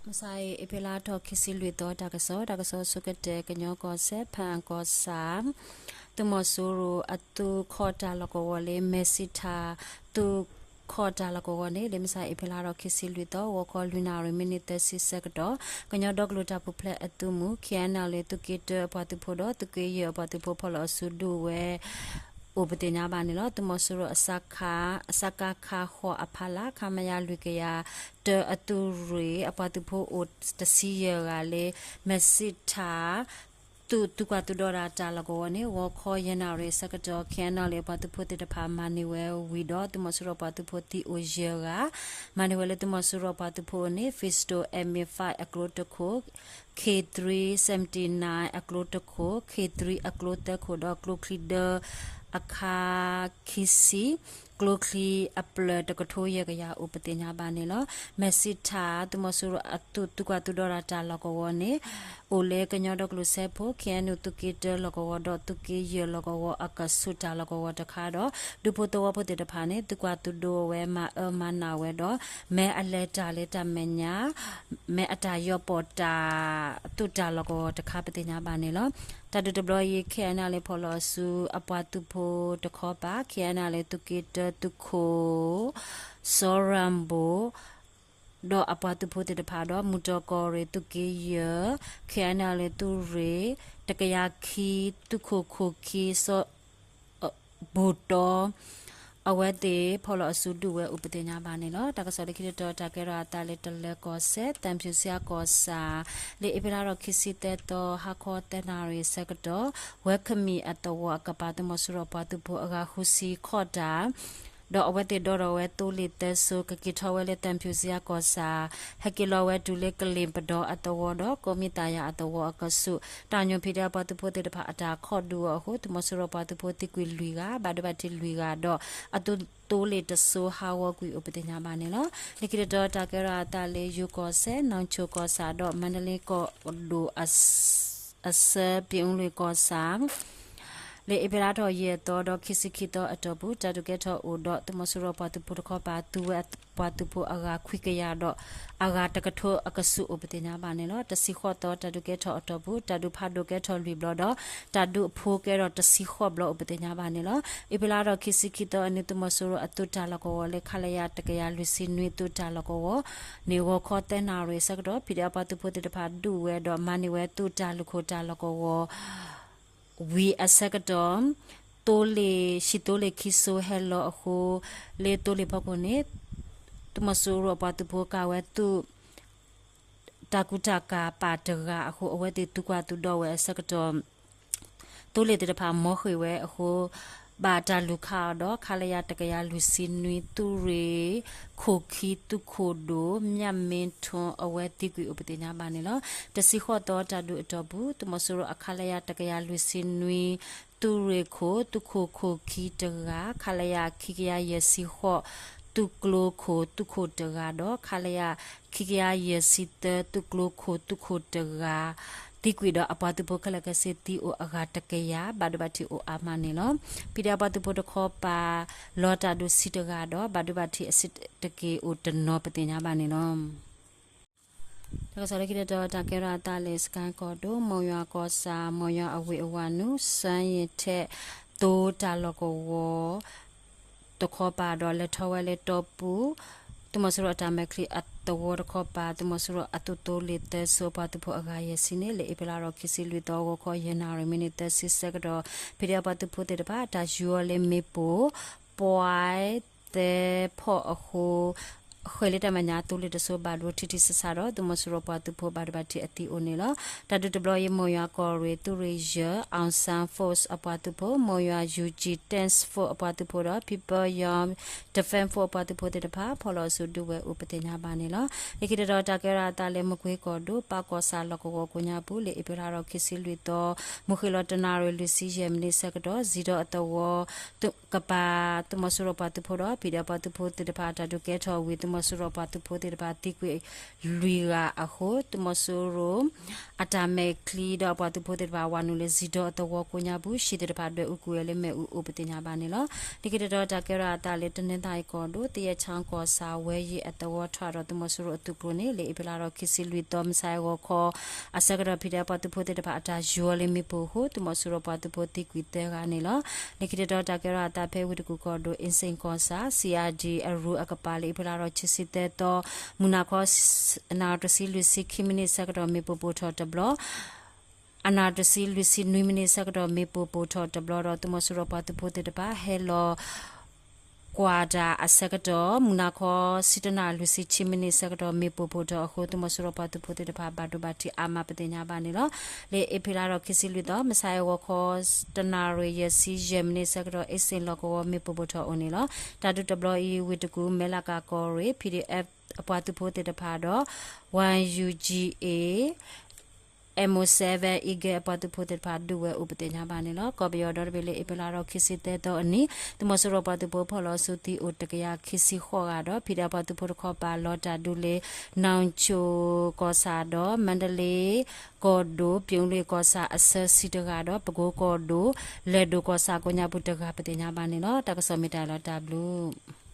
မုၢ်ဆါအံၤ အ့ဖြ့လါထီၣ်ခံဆံလွံၢ်သီ တၢ်ကစီၣ်, တၢ်ကစီၣ်ဆိကတၢၢ် ကညီကီၢ်စဲၣ် ဖၣ်အၣ်ကီၢ်ဆၣ် သုးမီၤစိရိၤအသုးခီၣ်တၢ်လီၢ်ကဝီၤလၢ မဲၣ်စံးထၣ် သုးခီၣ်တၢ်လီၢ်ကဝီၤန့ၣ် လၢမုၢ်ဆါအံၤ အ့ဖြ့လါထီၣ်ခံဆံလွံၢ်သီ ဂီၤခီလွံၢ်နၣ်ရံၣ် မံးနံးသၢဆံဆၢကတီၢ် ကညီဒီကလုာ်တၢ်ပူၤဖျဲးအသုးမုၢ် ခ့ၣ်အဲၣ်အဲၣ်လ့ၣ် သုးက့တၢအပှၤသုးဖိဒီး သုးက့ယဲၢ်အပှၤသုးဖိ ဖီၣ်လီၤအစုဒုးဝဲ အိၣ်ပသ့ၣ်ညါဘၣ်န့ၣ်လီၤ. သုးမီၤစိရိၤအ စကခ ဃိးအဖီလာ် ခမရ လွံၢ်ကယၤတၢ အသုးရ့ၣ် အပှၤသုးဖိအိၣ်တဆံယဲၢ်ဂၤလၢ မဲၣ်စံးထၣ် သုး သုးကွၢ်သုးဒီတၢ်လီၢ်ကဝီၤန့ၣ် ဂီၤခီယဲၢ်နၣ်ရံၣ်အဆၢကတီၢ် ခ့ၣ်အဲၣ်အဲၣ်လ့ၣ် အပှၤသုးဖိသ့ၣ်တဖၣ်မၤန့ၢ်ဝဲဝံၤဒီး သုးမီၤစိရိၤပှၤသုးဖိသံအိၣ်ယဲၢ်ဂၤ, မၤန့ၢ်ဝဲလၢသုးမီၤစိရိၤပှၤသုးဖိန့ၣ် Pistol M A five အကျိတခိၣ်, K three seventy-nine အကျိတခိၣ်, K three အကျိသၢခိၣ်ဒီး ကျိချံဒၢအခါခံဆံ, ကျိချံအပျၢၢ်တကထိယဲၢ်ကယၤအိၣ်ပသ့ၣ်ညါဘၣ်န့ၣ်လီၤ. မဲၣ်စံးထၣ် သုးမီၤစိရိၤအသုး သုးကွၢ်သုးဒီတၢ်လီၢ်ကဝီၤန့ၣ် အိၣ်လၢကညီဒီကလုာ်စၢဖှိၣ် ခ့ၣ်အဲၣ်ယူၣ် သုးက့တၢလီၢ်ကဝီၤဒီး သုးက့ယဲၢ်လီၢ်ကဝီၤအကဆူးတၢ်လီၢ်ကဝီၤတခါဒီး ဒူဖိသဝီဖိသ့ၣ်တဖၣ်န့ၣ် သုးကွၢ်သုးဒီဝဲ မၤအၢမၤနးဝဲဒီး မ့ၢ်အလဲၤတၢ်လၢတၢ်မဲာ်ညါ မ့ၢ်အတၢ်ယီၤပိာ်တၢ် သုးတၢ်လီၢ်ကဝီၤတခါပသ့ၣ်ညါဘၣ်န့ၣ်လီၤ. တၢ်ဒုးတဘျီအံၤ ခ့ၣ်အဲၣ်အဲၣ်လ့ၣ် ဖီၣ်လီၤအစုအပှၤသုးဖိတခီပၤ ခ့ၣ်အဲၣ်အဲၣ်လ့ၣ် သုးက့တၢ သုးခိၣ် စီၤရၣ်ဘိၣ် ဒီးအပှၤသုးဖိသ့ၣ်တဖၣ်ဒီး မုၢ်တီၢ်ကီၢ်ရ့ၣ် သုးက့ယဲၢ် ခ့ၣ်အဲၣ်အဲၣ်လ့ၣ် သုးရ့ၣ် တကယၤခံ သုးခိၣ်ခိၣ်ခံ စီၤ ဘိၣ်တီ အဝဲသ့ၣ်ဖီၣ်လီၤအစုဒုးဝဲအိၣ်ပသ့ၣ်ညါဘၣ်န့ၣ်လီၤ. တၢ်ကစီၣ်လၢခံတတီၤ တၢ်ကဲထီၣ်အသးလၢတလၢၤကီၢ်စဲၣ် သံဖြူဇရပ်ကီၢ်ဆၣ် လၢအ့ဖြ့လါထီၣ်ခံဆံသၢသီ ဟါခီသၢနၣ်ရံၣ်အဆၢကတီၢ် ဝဲခမံၣ်အသဝီအကပၤ သုးမီၤစိရိၤပှၤသုးဖိအဂၤဃုဆံခီၣ်တၢ် ဒီးအဝဲသ့ၣ်ဒီထီၣ်ဝဲသိလ့ၣ်သၢစိ ကက့ၤထီၣ်ဝဲလၢသံဖြူဇရပ်ကီၢ်ဆၣ် ဟဲက့ၤလီၤဝဲတုၤလၢကလ့ၣ်ပဒီအသဝီဒီး ကိးမံၤသးယၤအသဝီအကဆူး တၢ်ညိၣ် PDF ပှၤသုးဖိသ့ၣ်တဖၣ်အတၢ်ခီၣ်ဒုးအီၤအဃိ သုးမီၤစိရိၤပှၤသုးဖိသံကွံာ်လွံၢ်ဂၤ ဘၣ်ဒိဘၣ်ထံးလွံၢ်ဂၤဒီး အသုသိလ့ၣ်တစိဟးဂီၤကွံာ်အိၣ်ပသ့ၣ်ညါဘၣ်န့ၣ်လီၤ. လၢခံတတီၤ တၢ်ကဲထီၣ်အသးလၢယိၤကီၢ်စဲၣ် နီၣ်ဆိၣ်ကီၢ်ဆၣ်ဒီး မါဒလ့ကီၢ်ဒိၣ်အဆၢ ပံၤအူလွံၢ်ကီၢ်ဆၣ် လၢအ့ဖြ့လါထီၣ်ယဲၢ်သီဒီးခံဆံခံသီအတီၢ်ပူၤ တၢ်ဒုးကဲထီၣ်အိၣ်ဒီး သုးမီၤစိရိၤပှၤသုးဖိတခီပၤ သူဝဲအပှၤသုးဖိအဂၤခွံကယၤဒီး အဂၤတကထိအကဆူးအိၣ်ပသ့ၣ်ညါဘၣ်န့ၣ်လီၤ. တဆံဃိးသီ တၢ်ဒုးကဲထီၣ်အတီၢ်ပူၤ တၢ်ဒုးဖးဒိၣ်ကဲထီၣ်လွံၢ်ဘျီဒီး တၢ်ဒုးအဖိကဲထီၣ်တဆံဃိးဘျီအိၣ်ပသ့ၣ်ညါဘၣ်န့ၣ်လီၤ. အ့ဖြ့လါထီၣ်ခံဆံခံသီအနံၤ သုးမီၤစိရိၤအသုးတၢ်လီၢ်ကဝီၤလၢ ခလရ တကယၤလွံၢ်ဆံနွံ သုးတၢ်လီၢ်ကဝီၤန့ၣ် ဂီၤခီသၢနၣ်ရံၣ်အဆၢကတီၢ် PDF ပှၤသုးဖိသ့ၣ်တဖၣ်ဒုးဝဲဒီး မၤန့ၢ်ဝဲသုးတၢ်လုၢ်ခိၣ်တၢ်လီၢ်ကဝီၤ ဝံၤအဆၢကတီၢ် သိလ့ၣ် ဟံၣ်သိလ့ၣ်ခံစိဟဲလီၤအဃိ လၢသိလ့ၣ်ဖီခိၣ်န့ၣ် သုးမီၤစိရိၤအပှၤသုးဖိကၤဝဲသုး တၢ်ကူတၢ်ကၤပာ်တဂၤအဃိ အဝဲသ့ၣ်သုးကွၢ်သုးဒီဝဲအဆၢကတီၢ် သိလ့ၣ်သ့ၣ်တဖၣ်မီၤဃ့ၢ်ဝဲအဃိ ဘၣ်တၢ်လူၤခးအီၤဒီး ခလရ တကယၤလွံၢ်ဆံနွံ သုးရ့ၣ်ခိၣ်ခံ သုးခိၣ်ဒိၣ် မြတ်မင်းထွန်း အဝဲသံကွံာ်အိၣ်ပသ့ၣ်ညါဘၣ်န့ၣ်လီၤ. တဆံဃိးသီတၢ်ဒုးအတီၢ်ပူၤ သုးမီၤစိရိၤအ ခလရ တကယၤလွံၢ်ဆံနွံ သုးရ့ၣ်ခိၣ် သုးခိၣ်ခိၣ်ခံတဂၤ, ခလရ ခံကယၤယဲၢ်ဆံဃိး သုးကျိခိၣ် သုးခိၣ်တဂၤဒီး ခလရ ခံကယၤယဲၢ်ဆံသၢ သုးကျိခိၣ် သုးခိၣ်တဂၤ သံကွံာ်ဒီး အပှၤသုးဖိခဲလၢာ်ခဲဆ့သံအိၣ်အဂၤတကယၤ ဘၣ်ဒိဘၣ်ထံးအိၣ်အါမးန့ၣ်လီၤ. PDF ပှၤသုးဖိတခီပၤ လီၤတၢ်ဒုးဆံတဂၤဒီး ဘၣ်ဒိဘၣ်ထံးအဆံးတက့ၢ်အိၣ်တနီၤပသ့ၣ်ညါဘၣ်န့ၣ်လီၤ. တၢ်ကစီၣ်လၢခံတတီၤ တၢ်ကဲထီၣ်အသးလၢ စကဲၣ်ကီၢ်ဒိၣ် မိၢ်ယွၤကီၢ်ဆၣ် မိၢ်ယွၤအဝ့ၢ်အဝၤနုာ် စၢယ့ၤထဲး သိတၢ်လီၢ်ကဝီၤ တခီပၤဒီး လဲၤထီၣ်ဝဲလၢတီပူၤ သုးမီၤစိရိၤအတၢ်မဲာ်ချံအသဝီတခီပၤ သုးမီၤစိရိၤအသုးသိလ့ၣ်သၢစိ အပှၤသုးဖိအဂၤယဲၢ်ဆံန့ၣ် လၢအ့ဖြ့လါထီၣ်ခံဆံလွံၢ်သီ ဂီၤခီယဲၢ်နၣ်ရံၣ် မံးနံးသၢဆံဆၢကတီၢ် PDF ပှၤသုးဖိသ့ၣ်တဖၣ် တၢ်ယူၤအီၤလၢမ့ၣ်ပိၢ် ပှဲၤသၢဖီၣ်အဃိ ဃဲၤလၢတၢ်မဲာ်ညါ သိလ့ၣ်တစိဘၣ်ဒိထံထံဆးဆးဒီး သုးမီၤစိရိၤပှၤသုးဖိဘၣ်ဒိဘၣ်ထံးအသံအိၣ်န့ၣ်လီၤ. တၢ်ဒုးတဘျီအံၤ မိၢ်ယွၤကီၢ်ရ့ၣ် သုးရ့ၣ်ယဲၢ် Aung San Force အပှၤသုးဖိ, မိၢ်ယွၤ ယူၣ်ကၠံၣ် Tenth Force အပှၤသုးဖိဒီး People's Young Defense Force အပှၤသုးဖိသ့ၣ်တဖၣ် ဖီၣ်လီၤအစုဒုးဝဲအိၣ်ပသ့ၣ်ညါဘၣ်န့ၣ်လီၤ. လၢခံတတီၤ တၢ်ကဲထီၣ်အသးလၢ မကွ့ကီၢ်ဒိၣ် ပၢ်ကီၢ်ဆၣ်လီၢ်ကဝီၤကိးညါပူၤ လၢအ့ဖြ့လါထီၣ်ခံဆံလွံၢ်သီ မုၢ်ဃ့ၢ်လီၤတနၣ်ရံၣ်လွံၢ်ဆံယဲၢ်မံးနံးဆၢကတီၢ် စံးထီၣ်အသဝီ ကပၤ သုးမီၤစိရိၤပှၤသုးဖိဒီး PDF ပှၤသုးဖိသ့ၣ်တဖၣ် တၢ်ဒုးကဲထီၣ်ဝံၤ သုးမီၤစိရိၤပှၤသုးဖိသ့ၣ်တဖၣ်သံကွံာ်လွံၢ်ဂၤအဃိ သုးမီၤစိရိၤ အတၢ်မဲာ်ချံဒီးအပှၤသုးဖိသ့ၣ်တဖၣ် ဝၤနုာ်လၢ စံးဒီအသဝီကိးညါပူၤ ဟံၣ်သ့ၣ်တဖၣ်ဒွဲၣ်အူကွံာ်ဝဲလၢမ့ၣ်အူအိၣ် ပသ့ၣ်ညါဘၣ်န့ၣ်လီၤ. လၢခံတတီၤ တၢ်ကဲထီၣ်အသးလၢ တနီသရံၣ်ကီၢ်ဒိၣ် သယဲၣ်ဆၣ်ကီၢ်ဆၣ် ဝဲယံၤအသဝီထီၣ်ဒီး သုးမီၤစိရိၤအသုးကျိၤန့ၣ် လၢအ့ဖြ့လါထီၣ်ခံဆံလွံၢ်သီ မုၢ်ဆါအဂီၤခီ အဆၢကတီၢ် ဖံးဒဲးပှၤသုးဖိသ့ၣ်တဖၣ်အတၢ်ယီၤလၢမ့ၣ်ပိၢ်အဃိ သုးမီၤစိရိၤပှၤသုးဖိသံကွံာ်သၢဂၤန့ၣ်လီၤ. လၢခံတတီၤ တၢ်ကဲထီၣ်အသးဖဲဝ့ၢ်တကူၣ်ကီၢ်ဒိၣ် အ့စ့ၣ်ကီၢ်ဆၣ် စံၣ်အါဒံၣ်အရူအကပၤ လၢအ့ဖြ့လါထီၣ်ခံဆံသၢသီ မုၢ်နၤခီ အနၣ်ရံၣ်တဆံလွံၢ်ဆံခံမံးနံးဆၢကတီၢ် မ့ၣ်ပိၢ်ပိၢ်ထီၣ်တဘျီ အနၣ်ရံၣ်တဆံလွံၢ်ဆံနွံမံးနံးဆၢကတီၢ် မ့ၣ်ပိၢ်ပိၢ်ထီၣ်တဘျီဒီး သုးမီၤစိရိၤပှၤသုးဖိသ့ၣ်တဖၣ် ဟဲလီၤကွၢ်တၢ်အဆၢကတီၢ် မုၢ်နၤခီ ဆံတနၣ်ရံၣ်လွံၢ်ဆံခံမံးနံးဆၢကတီၢ် မ့ၣ်ပိၢ်ပိၢ်ထီၣ်အဃိ သုးမီၤစိရိၤပှၤသုးဖိသ့ၣ်တဖၣ် ဘၣ်ဒိဘၣ်ထံးအါမး ပသ့ၣ်ညါဘၣ်န့ၣ်လီၤ. လၢအ့ဖြ့လါထီၣ်ခံဆံလွံၢ်သီ မုၢ်ဆါအဂီၤခီ တနၣ်ရံၣ်ယဲၢ်ဆံယဲၢ်မံးနံးဆၢကတီၢ် အ့စ့ၣ်လီၢ်ကဝီၤ မ့ၣ်ပိၢ်ပိၢ်ထီၣ်အိၣ်န့ၣ်လီၤ. တၢ်ဒုးတဘျီအံၤ ဝ့ၢ်တကူၣ် မဲလးကၤကီၢ်ရ့ၣ် ပံၤဒံၣ်အဲၣ် အပှၤသုးဖိသ့ၣ်တဖၣ်ဒီး ဝါယူၣ်ကၠံအ့ၣ် အဲၣ်မိၣ်စဲဝဲ အံၤကဲ အပှၤသုးဖိသ့ၣ်တဖၣ် ဒုးဝဲအိၣ် ပသ့ၣ်ညါဘၣ်န့ၣ်လီၤ. ကီၢ်ပယီၤဒီတဘ့ၣ် လၢအ့ဖြ့လါထီၣ်ခံဆံသၢသီအနံၤ သုးမီၤစိရိၤပှၤသုးဖိဖီၣ်လီၤစုသံအိၣ်တကယၤခံဆံဃိးဂၤဒီး ဖံးဒဲးပှၤသုးဖိတခီပၤ လီၤတၢ်ဒုးလၢ နီၣ်ဆိၣ်ကီၢ်ဆၣ်ဒီး မါဒလ့ကီၢ်ဒိၣ် ပၠိၣ်လွံၣ်ကီၢ်ဆၣ်အဆၢဆံတဂၤဒီး ပကိကီၢ်ဒိၣ် လဲၤဒိၣ်ကီၢ်ဆၣ်ကိးညါပူၤတဂၤ ပသ့ၣ်ညါဘၣ်န့ၣ်လီၤ. တၢ်ကစီၣ်မ့ၢ်တၢ်လီၤတၢ်ဘျုး